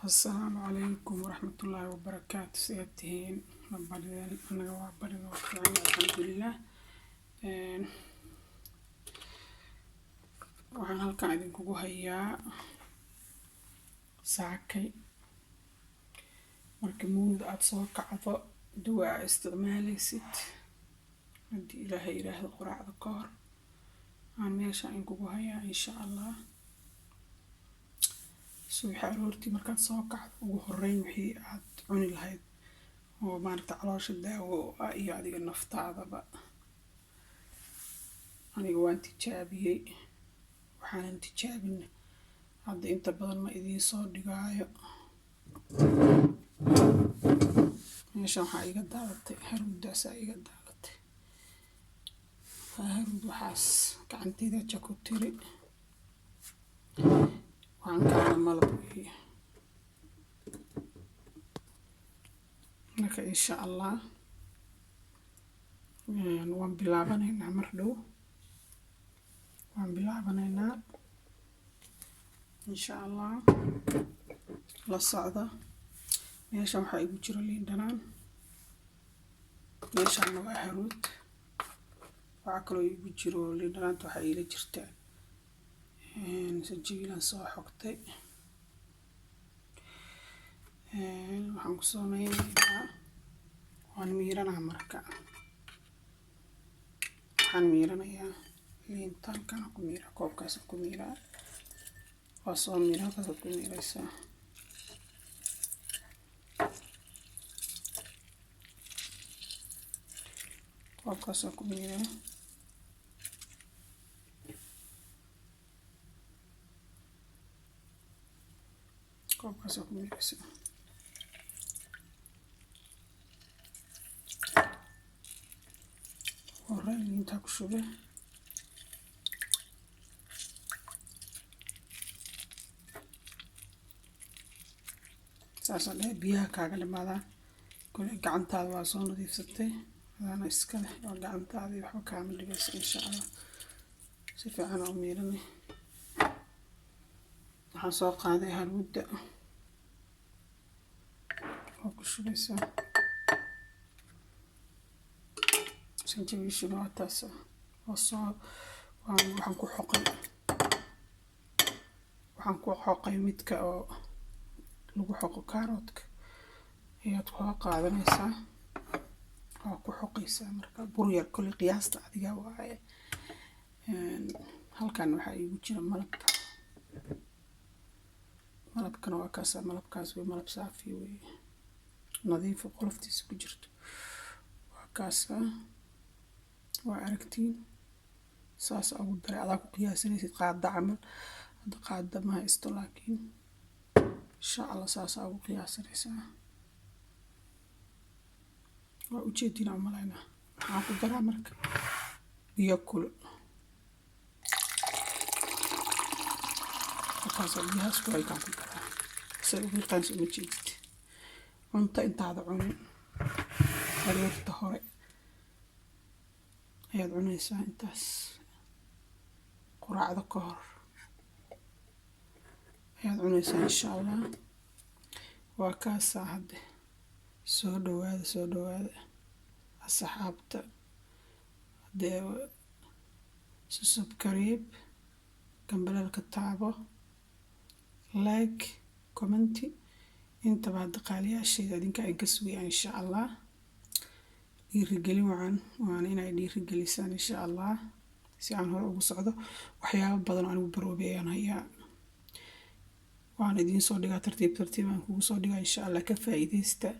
Asalaamu calaykum waraxmatullaahi wabarakaatu. Sidaad tihiin? Ma barideen? Anaga waa barida, waa fiican, alxamdulilah. Waxaan halkan idinkugu hayaa saakay marka muunida aada soo kacdo, dawa aa isticmaaleysid haddii Ilaahay yiraahdo quraacda ka hor aan meesha idinkugu hayaa, insha Allah. Subaxi aroortii markaad soo kacdo, ugu horeyn wixii aad cuni lahayd oo maaragta caloosha daawo u ah iyo adiga naftaadaba. Aniga waan tijaabiyey, waxaanan tijaabin hadda inta badan ma idiin soo dhigaayo. Meeshan waxaa iga daadatay haruudaasaa iga daadatay, waa haruud. Waxaas gacanteyda ja ku tiri. Waxaan kalena malab weeye. Marka insha Allah waan bilaabanaynaa, mar dhow waan bilaabanaynaa, insha Allah. La socda. Meeshan waxaa igu jiro liin dhanaan, meeshanna waa haruud. Waxaa kaloo igu jiro liin dhanaanta, waxaa iila jirta sanjabiilaan soo xogtay. Waxaan ku sameynayaa, waan miiranaa. Marka waxaan miiranayaa liinta, halkaan ku miiraa, koobkaasaan ku miiraa. Waa soo miira, halkaasaad ku miiraysaa, koobkaasaan ku miiraa, koobkaasaa ku miiraysaa. Horey liintaa ku shube, saasaan dhahay. Biyaha kaaga dhamaadaan kule, gacantaada waa soo nadiifsatay, adaana iska leh, waa gacantaadii, waxba kaama dhibayso, insha Allah. Si fiican u miiranay. Waxaan soo qaaday haruudda, waa ku shubaysaa. Sanjabiishuna waa taas, waa soo waan waxaan ku xoqay, waxaan ku xoqay midka oo lagu xoqo kaaroodka ayaad kula qaadanaysaa, waa ku xoqaysaa. Marka bur yar kolley qiyaasta adiga waaye. Halkan waxaa iigu jira malab. Malabkana waa kaasa, malabkaas wey, malab saafi wey, nadiifo, qoloftiisa ku jirto, waa kaasa, waa aragtiin. Saas ugu daray, adaa ku qiyaasanaysid qaada camal. Hadda qaada ma haysto, laakiin insha Allah saasaa ugu qiyaasanaysaa. Waa ujeedina umalaynaa. Waxaan ku daraa marka biyo kul, markaasa biyahaas kulaylkaan ku daraa say ugu yaqaansa. Uma jeedid cunto intaada cunin, aroorta hore ayaad cunaysaa intaas, quraacda ka hor ayaad cunaysaa, insha Allah. Waa kaasaa. Hadde soo dhawaada, soo dhawaada asxaabta. Haddee subscribe, gambaleelka taabo, like, commenti intaba. Hadda qaaliyaashayda idinka aan ka sugaya, insha Allah, dhiirigelin wacan, waana inay dhiirigelisaan, insha Allah, si aan hore ugu socdo. Waxyaabo badan oo anigu baroobay ayaan hayaa, waan idiin soo dhigaa, tartiib tartiib aan kugu soo dhigaa, insha Allah. Ka faa'iideysta.